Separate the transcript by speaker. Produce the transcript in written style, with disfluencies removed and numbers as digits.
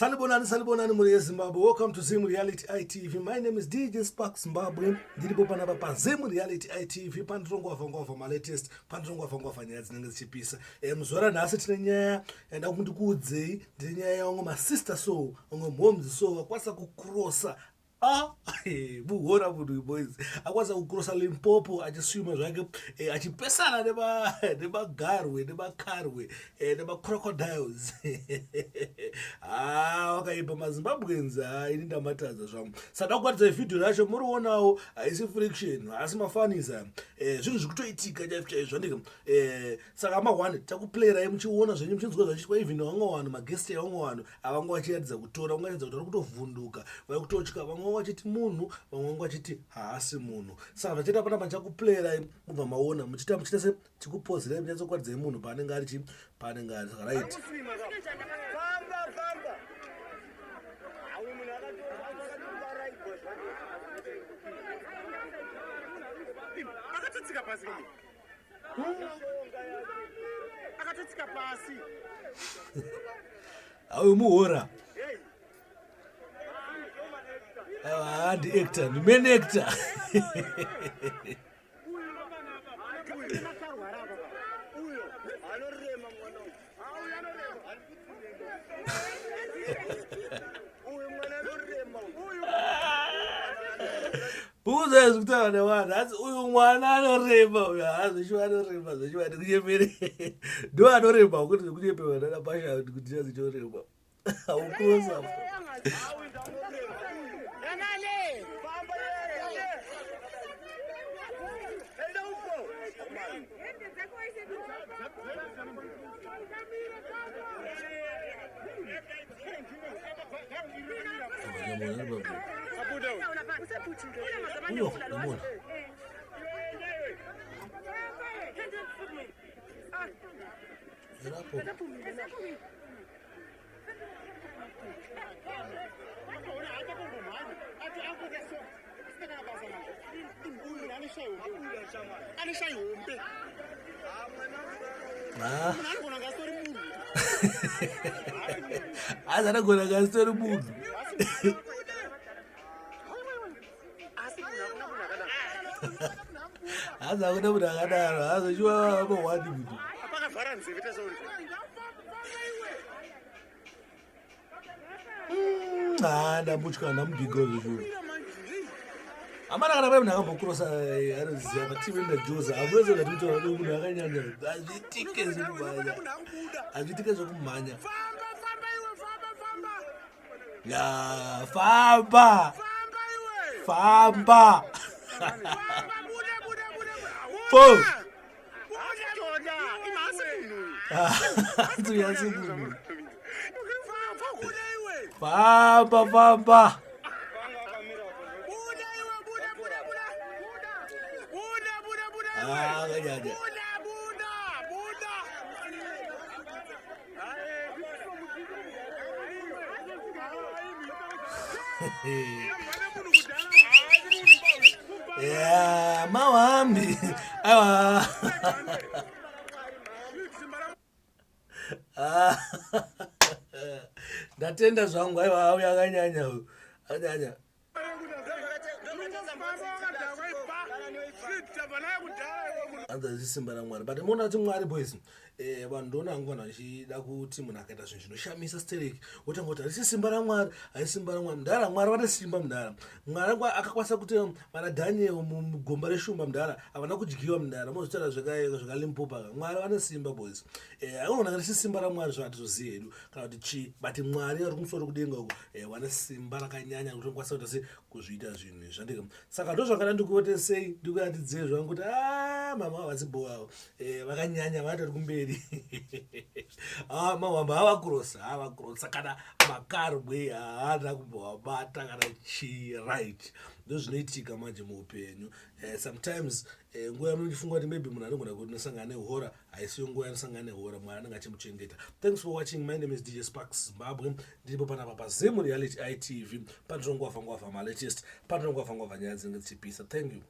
Speaker 1: Sanibonani, sanibonani mhuri yeZimbabwe. Welcome to Zim Reality ITV. My name is DJ Sparks Zimbabwe. Ndiripo panapa paZim Reality ITV pandirongwavha ngwavha malatest, pandirongwavha ngwavha nyaya dzinenge dzichipisa. Eh, muzuva ranhasi tine nyaya yanda kuti ndikuudzei, ndine nyaya yavamwe masister so, vamwe mhoms so vakwanisa kucrossa Ah, muhora munhu uyu boys akwanisa kukurosa limpopo achiswima zvake eh, achipesana nemagarwe nemakarwe eh, nemacrocodiles ah, wakaipa mazimbabweans ah, ini ndamatadza zvangu sada kubatidza vhidhiyo racho murionawo haisi friction haasi mafanisa eh, zvinhu zvikutoitika chaizvo chaizvo andika eh, saka ma1 takuplayerai muchiona zvenyu muchinzwa zvachiitwa even vamwe vanhu magest evamwe vanhu avanga vachiratidza kutora ungaratidza kuti vari kutovhunduka vari kutotya vamwe vanga vachiti munhu vamwe vanga vachiti haasi munhu saka zvachaita panapa ndichakuplayerai mubva maona muchiita muchiita se tikupozirai munyatsokwatidzai munhu paanenge ari chi paanenge ari saka right
Speaker 2: akatotsika pasi akatotsika pasi
Speaker 1: auyu muhora aiwa ndi actor ndi main actor. Buza zvekutaura nevanhu hanzi uyu mwana anorema uyu haa zveshuwa anorema zveshuwa ndikunyepere ndo anorema kuti zvekunyepewa nana pasha kuti chazichorema haukosa. Uyo, ndamona. Irapo. Ah. Asi anogona kunge asitori munhu. Hanzi hakuna munhu akadaro. Hanzi shuwa mahwani munhu. Haa ndambutya ndamubhiga zveshuwa. Amana kana pai munhu akambokurosa eh, anoziva mativi ndajoza hamunoziva kuti kutaura kuti munhu akanyanya hazviitike zvekumhanya hazviitike zvekumhanya ya famba famba po famba famba. Ah, kanyanya. Yeah, mawambi. Aiwa. Ah. Ndatenda zvangu aiwa auya akanyanya uyu. Akanyanya. Hanzi hazvisi simba raMwari but moona kuti Mwari boys eh, vanhu ndoona hangu vanhu vachida kuti munhu akaita zvinhu zvinoshamisa stereki wotanga kuti harisi simba raMwari harisi simba raMwari mudhara Mwari vane simba mudhara Mwari akakwanisa kuti vana Daniel mugomba reshumba mudhara havana kudyiwa mudhara mozotaura zvakalimpopa Mwari vane simba boys eh, aona risi simba raMwari zvatizoziva hedu kana kuti chii but Mwari vari kumusoro kudenga uko eh, vane simba rakanyanya kuti vanokwanisa kuita sei kuzviita zvinhu izvi zvandika saka ndozvakada ndikuote sei ndikuratidze zvangu kuti ah, mama havasi bho avo eh, vakanyanya vatori kumberi. Ah, mawamba havakurosa havakurosa kana makarwe haana kumbovabata kana chii right ndozvinoitika manje muupenyu eh, sometimes eh, nguva yamunochifunga kuti maybe munhu anogona kuti unosangana nehora haisiyo nguva yanosangana nehora Mwari anenge achimuchengeta. Thanks for watching. My name is DJ Sparks Zimbabwe. Ndiripo panapa paZim Reality ITV pandinongwavha ngwavha malatest pandinongwavha ngwavha nyaya dzinenge dzichipisa. Thank you.